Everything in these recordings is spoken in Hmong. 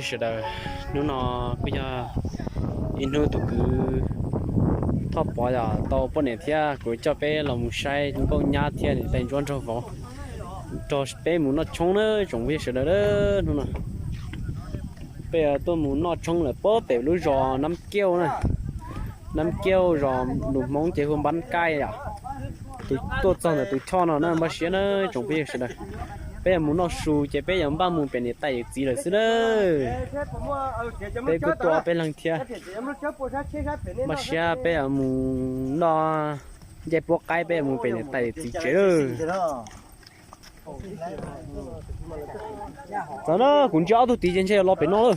Sawv daws, hnub no kuj yog ib hnub tus kwv Thoj Pov yog tau poj niam thiab kuv coj peb los mus saib nkauj nyab thiab niam tais ntsuab nraug vauv, nrog peb mus noj tshoob na tsoom phooj ywg sawv daws. Hnub no peb tuaj mus noj tshoob lawm puag pem lub zos Nab Kiauj na. Nab Kiauj zos lus Hmoob ces hu Npab Kaij yom. Tus tuaj txog ntawm tus choj no na, npaj siab na tsoom phooj ywg sawv daws. Peb yuav mus noj su ces peb yuav npaj mus pem niam tais yawm txiv lawm xwb na. Peb kuj tuaj ob peb leeg thiab. Npaj siab peb yuav mus noj ncej puab qaib, peb yuav mus pem niam tais yawm txiv tsev lawm. Txawm na, kuv ntsia ob tug tid ces ntshe yuav los pem no lawm.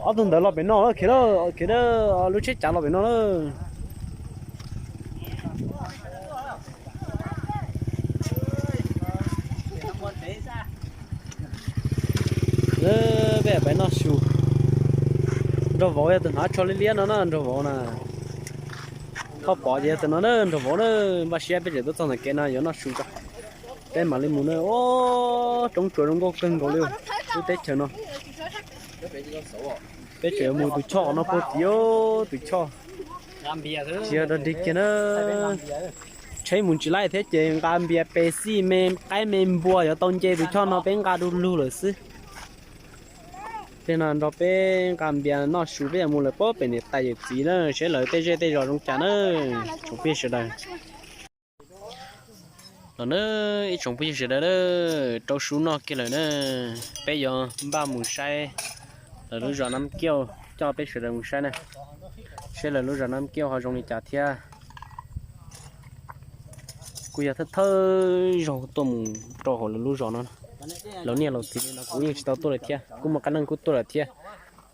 Ob tug ntawd los pem no lawm, khiav lawm, khiav lawm, lub tsheb cav los pem no lawm. Peb pem noj su. Nraug vauv yog tus hnav tsho liab liab no na, nraug vauv na. Thoj Pov ces yog tus no na, nraug vauv na. Npaj siab peb tseem tuaj txog ntawm kev no yuav noj su tso, peb mam li mus na. Ub, roob tsuas zoo nkauj kawg nkaus li lub teb chaws no. Peb tseem yuav mus tus choj no puag tim, tus choj tsis yog dog dig kiag na. Tsheb mus tsis laib thiab ces nqa npias pes xij me qaib me npua yuav tau nce tus choj no peb nqa du lug lawm xwb. Tej no nrog peb nqa npias noj su peb yuav mus lawm puag pem niam tais yawm txiv na, seb lawv tej zej tej zos zoo cas na tsoom phooj ywg sawv daws. Los na, ib tsoom phooj ywg sawv daws, rau su noj kiag lawm na, peb yuav npaj mus saib lawv lub zos Nab Kiauj, coj peb sawv daws mus saib na, seb lawv lub zos Nab Kiauj ho zoo li cas thiab. Kuj yog thawj thawj zaug tuaj mus rau hauv lawv lub zos no. Laus niaj laus txiv li no kuv yeej tsis tau tuaj lawm thiab, kuj muaj qee leej kuj tuaj lawm thiab.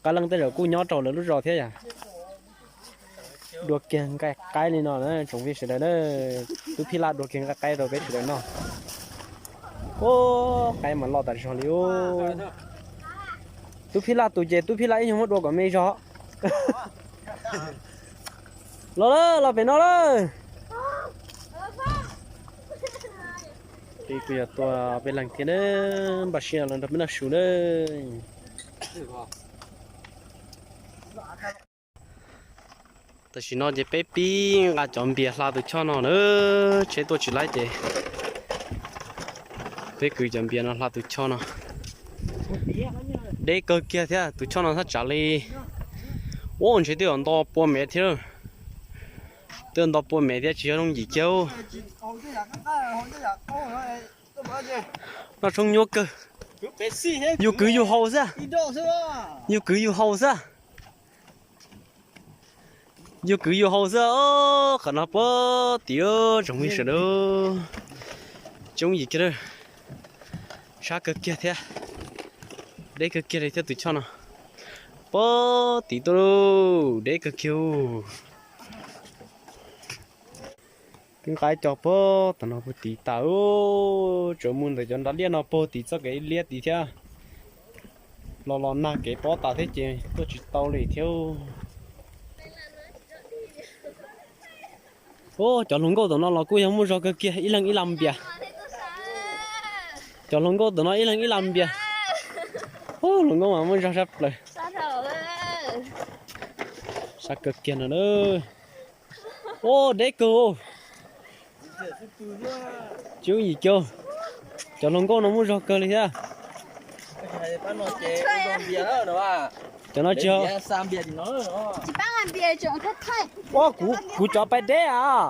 Qee leej tej zaum kuj nyob rau hauv lawv lub zos thiab yom. Dua kiag nqaij qaib li no na tsoom phooj ywg sawv daws na. Tub Phij Laj dua kiag nqaij qaib rau peb sawv daws noj. Ub, qaib mas loj tas zog li ub. Tub Phij Laj tus ces Tub Phij Laj ib nyuag muab dua kom me zog. Los lawm, los pem no lawm. Peb kuj yog tuaj peb leeg thiab na, npaj siab los nrog peb noj su na. Tam sim no ces peb pib nqa cov npias hla tus choj no na, tsheb tuaj tsis laib ces peb kwv cov npias no hla tus choj no. Deb kawg kiag thiab, tus choj no thaj tsam li, ua ntshe twb yog nto pua mev thiab. Twb yog nto pua mev thiab tsis yog yooj yim kiag. Noj tshoob nyuaj kawg. Yus kwv yus haus xwb. Yus kwv yus haus xwb. Yus kwv yus haus xwb. Qhov no puag tim tsoom phooj ywg sawv daws. Tsis yooj yim kiag, sab kawg kiag thiab. Deb kawg kiag li thiab tus choj no. Puag tim tuaj, deb kawg kiag. Kwv nqa cov puag tom no puag tid tas, tsuas mus ntawm cov nrad liaj no puag tid txoj kev liab tid thiab. Los los nag kev pob tas thiab ces tuaj tsis tau li thiab. Ub, cov hluas nkauj tom no los kuj yog muaj zog kawg kiag, ib leeg ib las npias. Cov hluas nkauj tom no ib leeg ib las npias. Ub, hluas nkauj mas muaj zog sab plaws. Sab kawg kiag no na. Ub, deb kawg. Tsis yooj yim kiag. Cov hluas nkauj no muaj zog kawg li thiab. Cov no tsis, kuv cov pais deb as.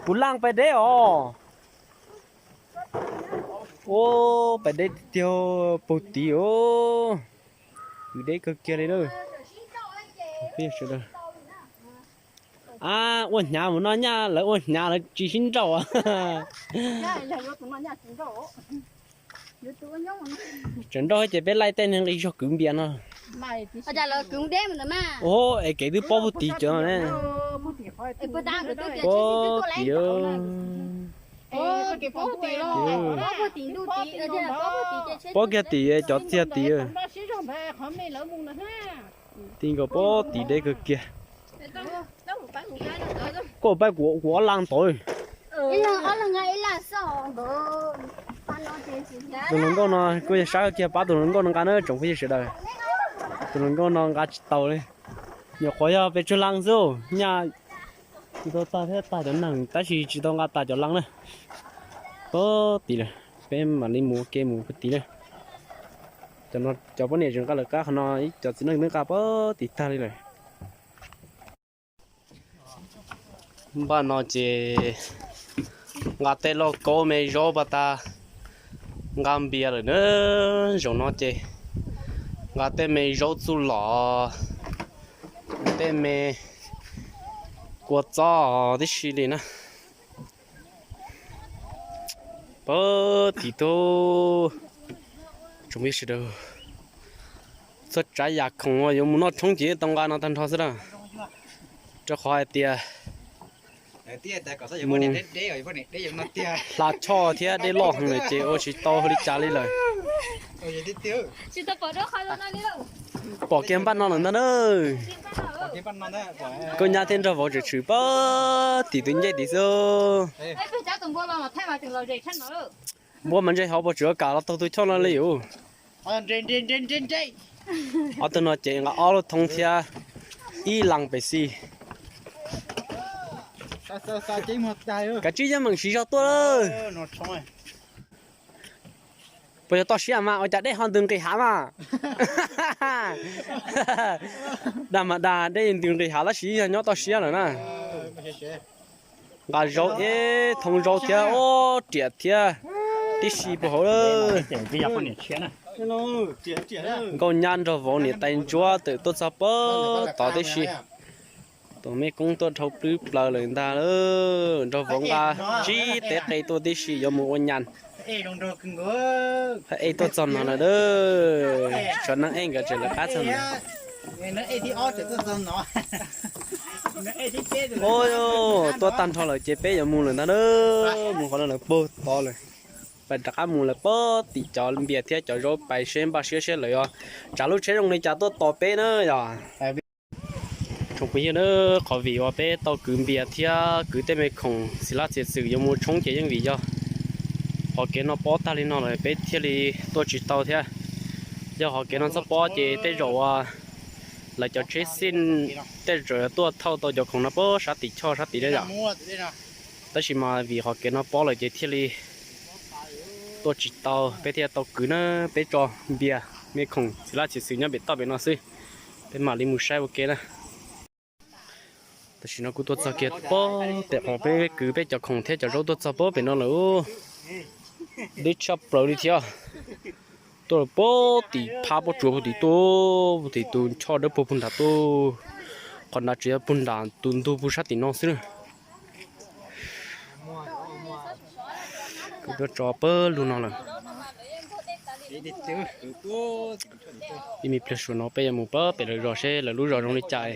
Kuv laj pais deb os. Ub, pais deb tiag tiag, puag tid os. Kwv deb kawg kiag li lawm. Ab, ua hnyav mus noj nyaj, lawv ua hnyav lawv tsis sib nrauj. Tseem nrauj ces peb laij tej neeg nqi zog kwv npias no. Ub, es kev twb pob puag tid cov no ne. Puag tid. Pob kiag tim cov txiag tid. Ti nkaus pob tid deb kawg kiag. Koj pab kuv ob laj ntawd. Tus hluas nkauj no kuj yog sab kiag pab tus hluas nkauj no nqa na tsoom phooj ywg sawv daws. Tus hluas nkauj no nqa tsis tau li. Nyuam qhuav yog pes tsawg leej xwb, nyaj tsis tau tag thiab, tag cov neeg tab sis tsis tau nqa tas cov leej na. Puag tim lawm, peb mam li mus ua ke mus puag tim na. Cov poj niam tseem nqa lawv qab qhov no, ib cov txiv neej twb nqa puag tim tag li lawm. Npaj no ces nqa tej lauj kaub me zaub paj tag, nqa npias lawm na. Zaum no ces nqa tej me zaub txuj lom, tej me kua txob tib si li na. Puag tim tub, tsoom phooj ywg sawv daws, txhua tsav yam khoom uas yuav mus noj tshoob ces tau nqa no tag nrho xwb na. Rau qhov hais tias mus hla choj thiab dej loj heev lawm ces ua tsis tau li cas li lawm. Pom kiag npaj no lawm ntag na. Koj nyab thiab nraug vauv tseem tshwm puag tim tus ncej tid xwb. Npua mas ntshe hov puas tseem kam los taug tus choj no li ub. Ob tug no ces nqa ob lub thoob thiab ib leeg pes xij. Kav tsij yeej meem siv zog tuaj lawm. Puas yog toj siab mas ua cas dej ho ntws nqis hav mas? Dag mas dag dej ntws nqis hav tab sis yog nyob toj siab lawm na. Nqa zaub ib thoob zaub thiab ob riam thiab tib si puag hauv lawm. Nkauj nyab nraug vauv niam tais ntsuab tawm tuaj txog puag tod tib si. Tus me koob tuaj dhau plwb plaws lawm ntag lauj. Nraug vauv nqa tsib teg qe tuaj tib si yuav mus ua nyas. Phaj ej tuaj txog no lawm, tshuav neeg ej nkawd tseem lawv qab txog no. Tuaj tag nrho lawm ces peb yuav mus lawm ntag na. Mus qhov no lawm puag tod lawm. Pais rov qab mus lawm puag tim cov npias thiab cov zaub pais seb npaj siab seb lawv yuav tsav lub tsheb zoo li cas tuaj tos peb na yom. Tsoom phooj ywg na, qhov vim uas peb tau kwv npias thiab kwv tej me khoom txiv laj txiv xwm yuav mus tshoob ces yeej vim yog qhov kev no pob tag li no lawm peb thiaj li tuaj tsis tau thiab. Yog qhov kev no txhob pob ces tej zaum uas lawv cov tsheb xij tej zaum yuav tuaj thauj tau cov khoom no puag sab tim choj sab tid na yom. Tab sis mas vim qhov kev no pob lawm ces thiaj li tuaj tsis tau, peb thiaj tau kwv na, peb tso npias me khoom txiv laj txiv xwm nyob pem toj pem no xwb, peb mam li mus saib ua ke na. Tam sim no kuv tuaj txog kiag puag pem qhov peb kwv peb cov khoom thiab cov zaub tuaj txog puag pem no lawm. Deb tshaj plaws li thiab. Tuaj puag tim phab pob tsuas puag tim tuaj, puag tim tus choj dawb paug puag nram tuaj. Qhov nrad tseem yog puag nram tus ntug puag sab tim no xwb na. Kuv tuaj tso pawg lug no lawm. Ib me pliag suav no peb yuav mus pawg pem lawv zos seb lawv lub zos zoo li cas,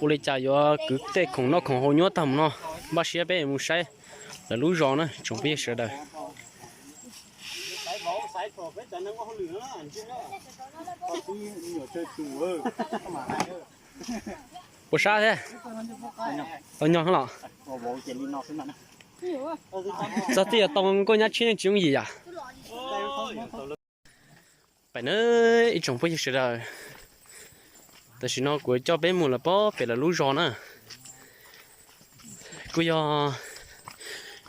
ua li cas yuav kwv tej khoom noj khoom haus nyuaj tag mus no. Npaj siab peb yuav mus saib lawv lub zos na tsoom phooj ywg sawv daws. Puas sab thiab? Tau nyog los? Txog twb yuav tau nkauj nyab tshiab tsis yooj yim yam. Pem na ib tsoom phooj ywg sawv daws, tam sim no kuv coj peb mus lawm puag pem lawv lub zos na. Kuj yog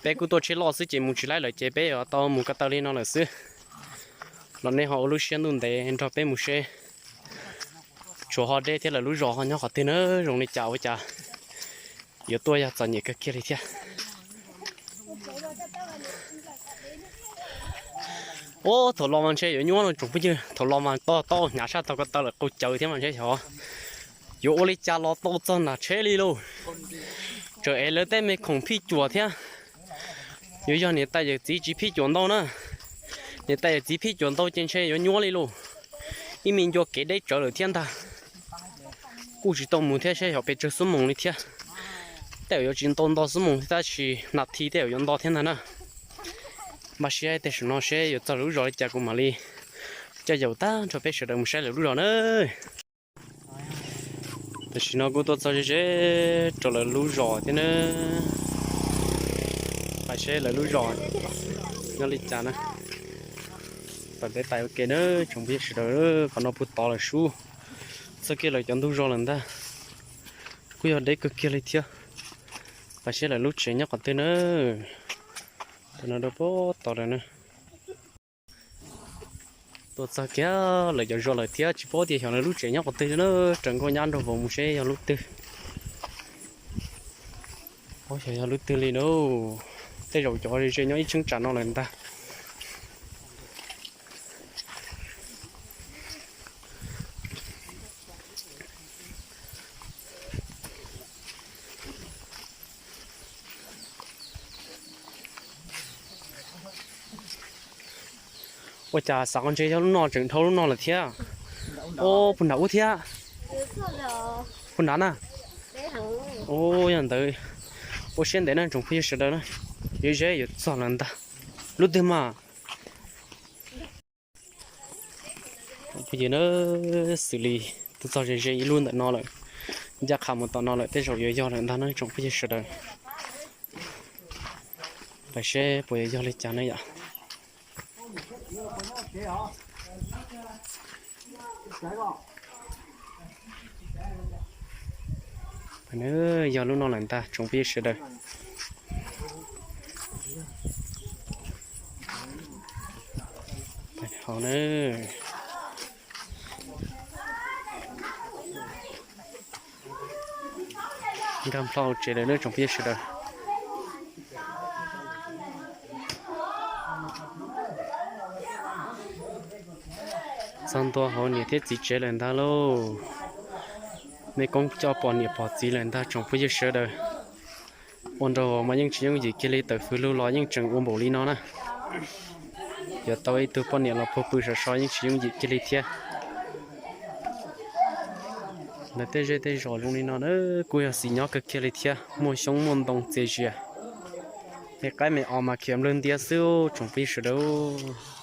peb kuj tuaj tsheb loj xwb ces mus tsis laib lawm ces peb yuav tau mus ko taw li no lawm xwb. Los nej ho ua lub siab ntuj ntev nrog peb mus seb tshuav ho deb thiab lawv lub zos ho nyob qhov twg na, zoo li cas ua cas yuav tuaj yog txom nyem kawg kiag li thiab. Ub, thaum los mas ntshe yuav nyuab no tsoom phooj ywg, thaum los mas toj tau hnyav sab tau ko taw lawm qau cawv thiab mas ntshe xyov yuav ua li cas los tau txog nram tsheb li lauj. Tseem ev lawv tej me khoom phij cuam thiab. Yuav yog niam tais yawm txiv tsis phij cuam ntau na, niam tais yawm txiv phij cuam ntau ces ntshe yuav nyuab li lauj. Ib me ncua kev deb tsawv lawm thiab ntag. Kuj tsis tau mus thiab seb xyov pes tsawg xuab moos li thiab. Tej zaum yuav tsis ntau nto xuab moos thiab tab sis nas this tej zaum yuav nto thiab ntag na. Npaj siab tej zaum no seb yuav txog lawv lub zos li cas kuv mam li coj yaum tag nrho peb sawv daws mus saib lawv lub zos na. Tam sim no kuj tuaj txog ze ze rau lawv lub zos thiab na. Pais Seb lawv lub zos nyob li cas na. Tawm ntev tais ua ke na, tsoom phooj ywg sawv daws, qhov no puag tod lawm sub, txog kiag lawv cov ntug zos lawm ntag. Kuj yog deb kawg kiag li thiab. Pab seb lawv lub tsev nyob qhov twg na. Tam no rau puag tod lawm na. Tuaj txog kiag lawv cov zos lawm thiab, tsis paub tias xyov lawv lub tsev nyob qhov twg na, raws nkauj nyab nrog vauv mus seb yog lub twg. Paub xyov yog lub twg li na. Tej zaum cov ze ze nyob ib cheeb tsam no lawm ntag. Ua cas xav qhov ntshe yog lub no tseem dhau lub no lawm thiab. Ua puag nram ub thiab. Puag nrad na. Ua yog ntawd, ua siab ntev na tsoom phooj ywg sawv daws na. Yuav ze yuav txog lawm ntag. Lub twg mas? Phooj ywg na, xws li twb txog ze ze ib lub ntawm no lawm, ncaj qha mus tom no lawm, tej zaum yuav yog lawm ntag na tsoom phooj ywg sawv daws. Pab seb puas yuav yog li cas na yom. Yog lub no lawm ntag tsoom phooj ywg sawv daws. Hauv na, nkag plho tsev lawm na tsoom phooj ywg sawv daws. Txog ntua hauv niam thiab txiv tsev lawm ntag lauj. Me koob coj pom niam pom txiv lawm ntag tsoom phooj ywg sawv daws. Ua nraug mas yeej tsis yooj yim kiag li, tawm fws lug los yeej tseem ua npaum li no na. Yuav tau ib tug poj niam los puag pw sov so yeej tsis yooj yim kiag li thiab. Ntawm tej zej tej zos zoo li no na, kuj yog xis nyob kawg kiag li thiab, muaj xyoob muaj ntoo txias zias. Me qaib me os mas khiav nplawg ntiab xwb tsoom phooj ywg sawv daws.